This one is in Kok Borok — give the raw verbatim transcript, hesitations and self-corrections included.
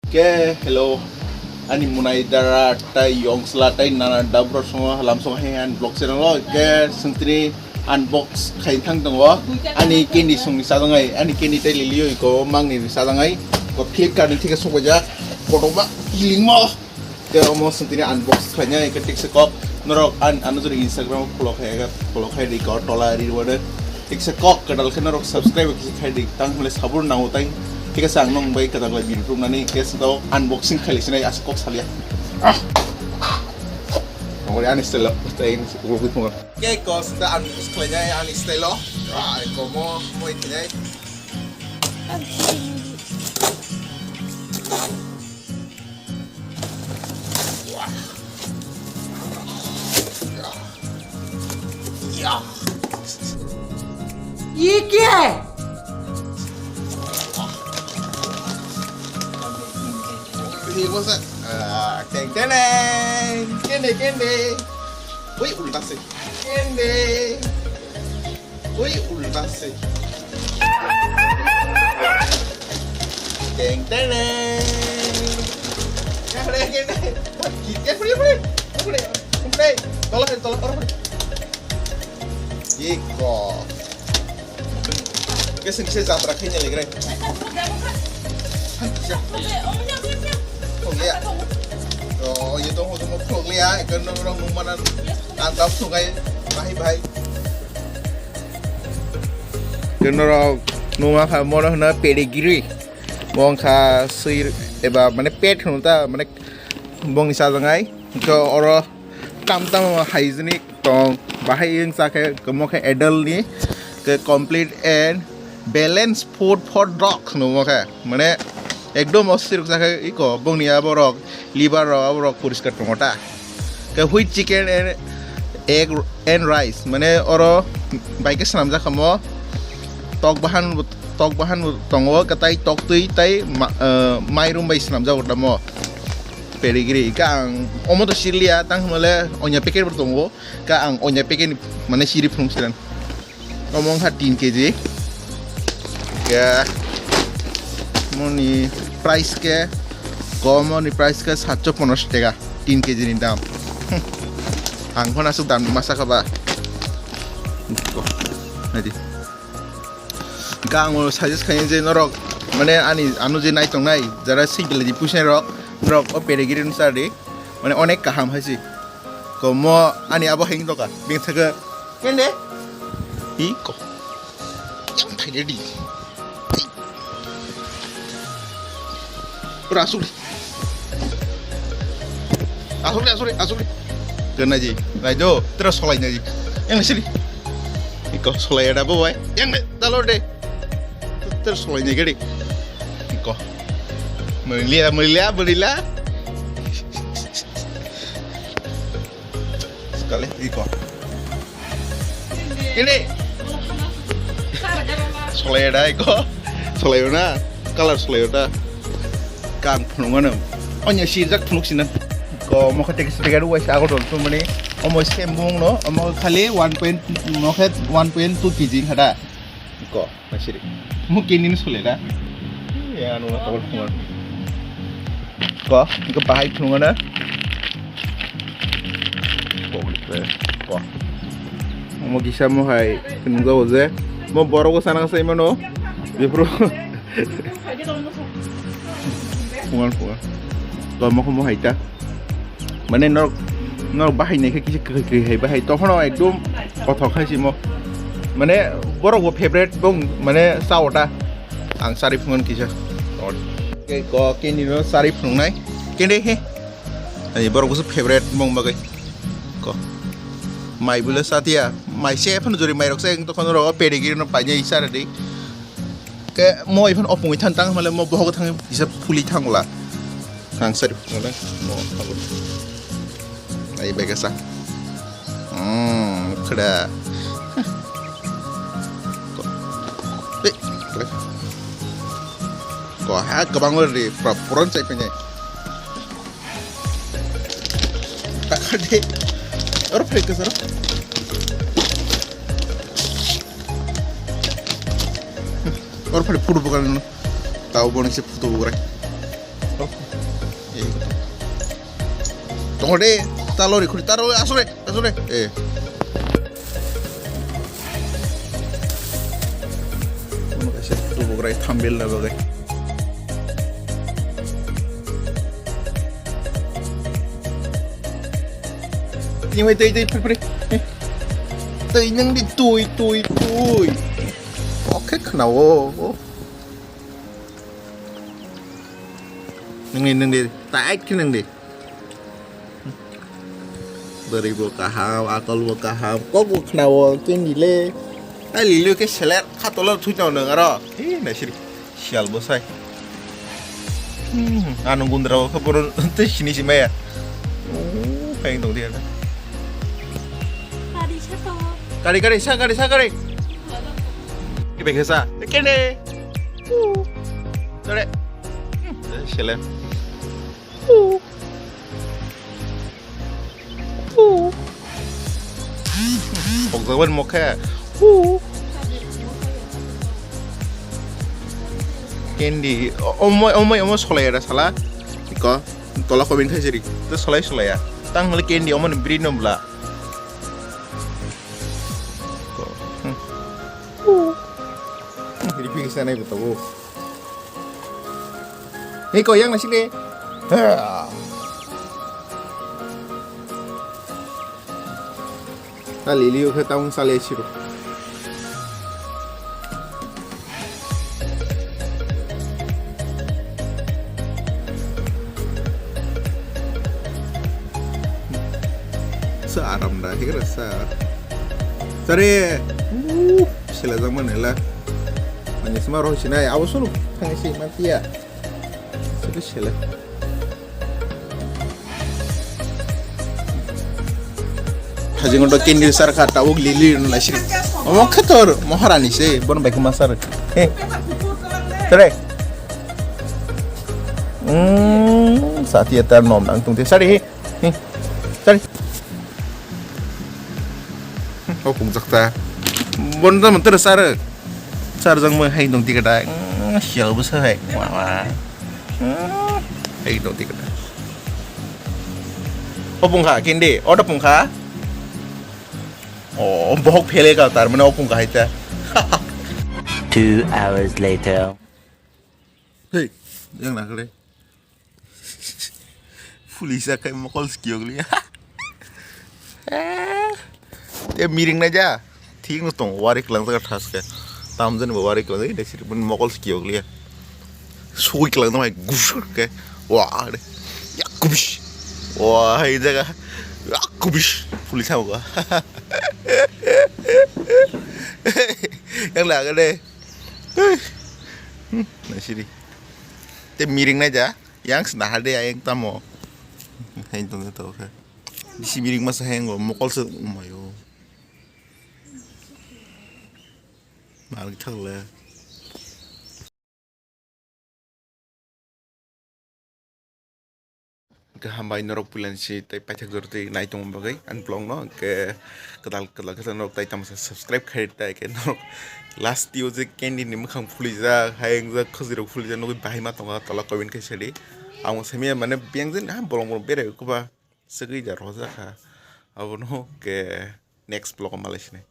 Ke, hello. Ani munai dara tai yongsla tai nana dabro songo lamsong hai ani vlog channel o. Ke sentini unbox khai thang tongo. Ani candy songni sajangai, ani candy tai liliyo iko mangni sajangai. Ko Flipkart ni thike sokojak. Kotorma kilingmo. Ke omo sentini unbox khlainai ke tikse kok. Norok an ano jori Instagram follow khai ga, follow khai di ko tola ri wade. Tikse kok kedal khe norok subscribe kisi khai di. Tang hole sabur nango tai. Thik ase, ang nong bai kwtal bai bini phunuknani case to unboxing khai lisinai asa kok salia. Ah. Ongori ani style lo, tai ugurok phungo. Ke kos ta unbox khlainai ani style lo. Ah, komo moi khlainai. ये क्या है? Teng teng teng. Kende kende. Wih, ulta sih. Kende. Wih, ulta sih. Teng teng teng. Kende kende. Kit kat puri puri. Puri. Puri. Tolak tolak puri. Iko. Keseng kisa jatra khaina legre. Khoglia. To, ye tong hodo mo khoglia, ekon nong rong nung manan. Antap sungai, bahai bahai. Ekon nong rong nung ma kha mo no hwno pedigree. Mo wngkha swi eba mane pet hwno ta, mane bongni sajangai. Ko oro tam tam hygienic tong, bahai wng cha khe, omo khe adult ni khe complete and balance food for dog hwnwi omo khe, mane ekdom o sirok cha khe iko bongni aborok liver rok aborok poriskar tongo ta. Khe wheat chicken and egg and rice, mane oro bai khe swnamjak omo tok bahan, tok bahan tongo, khe tai tok twi tai ma-, eh, mairum bai swnamjago tamo. Pedigree, ka ang omo to sirliya, tang hwnmale onya packet bo tongo, ka ang onya packet ni mane siri phunuk siran. Omo wngkha tin K G. Ya, moni price ke, komo ni price ke satso ponosh taka, tin K G ni dam. Ang phano aswk dam masa kha ba. Naidi. Ka ang suggest khainai je norok, mane ani ano je naitongnai, jara single di pusinai rok, norok o pedigree no chadi, mane onek kaham hai si. Ko mo ani abo heng doka, beng thaka, kende? Hi ko. Yang thai de di. Ora asuk di. Asuk di, asuk di, asuk di. Kena ji, rai do, tera solai na ji. Yang sini. Iko solai ada bo bai. Yang de, dalor de. Tera solai na gede. Iko. Meliya, meliya, meliya. Sekali, iko. Ini. Solai da iko. Solai na. Color solai da. Kang phunuk ano. Onya sirjak phunuk sinan. Ko mokhe tek tek ru waisa ago don phunuk mani. Omo sembung no. Omo khali one point, mokhe one point two K G khada. Ko. Masiri. Mo kini ni sole da. Ya, ano na tawar phungan. Ko, ko bahai phungan na. Ko, ko. Mo kisa mo hai, phungan go je. Mo borok go sana sai mano. Before. Phungan, phungan. Ko mo ko mo hai ta. Mane norok, norok bahai nai khe kisa kwrwi kwrwi hai bahai. Tokhono ekdom kothok khai simo. Mane borok bo favorite bong mane cha ota. Ang chari phungan kisa. Ke ko kini no chari phungnai. Kende he. Ani borok bo favorite bong bagai. Ko. Mai bule satia. Mai se phano jori mai rok se tokhono ro pedigree no painai chari di. Ke mo iphano opungwi thang tang hwnmale mo bohogo thangwi kisa phuli thangla. Thang sari phungo le mo phagwi. Ai bai kasa. Hmm, khada. Ko. Ei, khada. Ko ha kabang ri pra puron chai pene. Takade. Or phai kasa ro. Or phai photo bukan no. Tau boni se photo bukan. Tongo de, talo ri khuri, talo asore, asore. Eh. Ono kaisa tubugrai thumbnail na bagwi. Tini mai tei, tei, pri, pri. Eh. Tei nang di tui, tui, tui. Oke, khna o. Nang di, nang di. Tight khe nang di. Bwrwi bo kaham, akol bo kaham, kok bo khna o, tei nile. Ai lili khe seler kha tola thui tong nang aro. Hi naisiri sial bo sai. Hmm, ano gundra o khe boro tei sini si maya. Oh, kain tong dia. Kari sa to. Kari, kari, sa kari, sa kari. Ibe khe sa. Kene. Tore. Hmm, seler. Pokjagban mokhe. Candy, omoi, omoi, omo solai ada sala. Iko, tola kobin khai siri. To solai solai ya. Tang hole candy omo ni breed no bla. Ko, hmm. Ripik sana ibu tabu. Hei, ko yang nasi le. Ha. Ta lili o khe taung sale siro. Sa aram da, hikra sa. Sare. Uh, sila zaman ela. Mani sima roh sinai, awo sulu. Thang si matiya. Sebe sele. Hajing odo candy sar kha tabuk lili rwna siri. Omo khator moharani se bon bai kuma sar. He. Tere. Hmm, sati eta nom nang tung te sari he. He. Sari. O pung jakta. Bon da mantar sar. Sar jang mo hai dong tikada. Hmm, sial bu sa hai. Mama. Hmm, hai dong tikada. O pung kha, candy. O da pung kha. O, bohok phele ka tar mane o pung kha hai ta. Two hours later. Hey, yang na kale. Pulisa kai mokol sikiyok liya. Eh, te miring na ja. Thik no tong wari klang jaga thas ke. Tamjani bo wari klang jaga siri pun mokol sikiyok liya. Sugui klang dong hai gusur ke. Wah, de. Ya kubish. Wah, hai jaga. Ya kubish. Pulisa mo ka. Yang laga de. Hmm, na siri. Te miring na ja. Yang sna hade ayang tamo. Hain tong to kha. Bisi miring masa hayango mokol se umayo. Mal thakle. Hwnkhe hambai norok puilan si tei paithak jora tei nai tongma bagwi ani vlog no hwnkhe kwtal kwtal khe norok tai tamo subscribe khai tai khe norok last tio je candy ni mwkhang phulijak hai wngjak khajirok phulijak nugwi bahai ma tongo tola comment khai sadi. Ang simi mane biyang jani ha bolong bolong berai kuba. Segwi da rojak kha. Abono ke next vlog o malai sinai.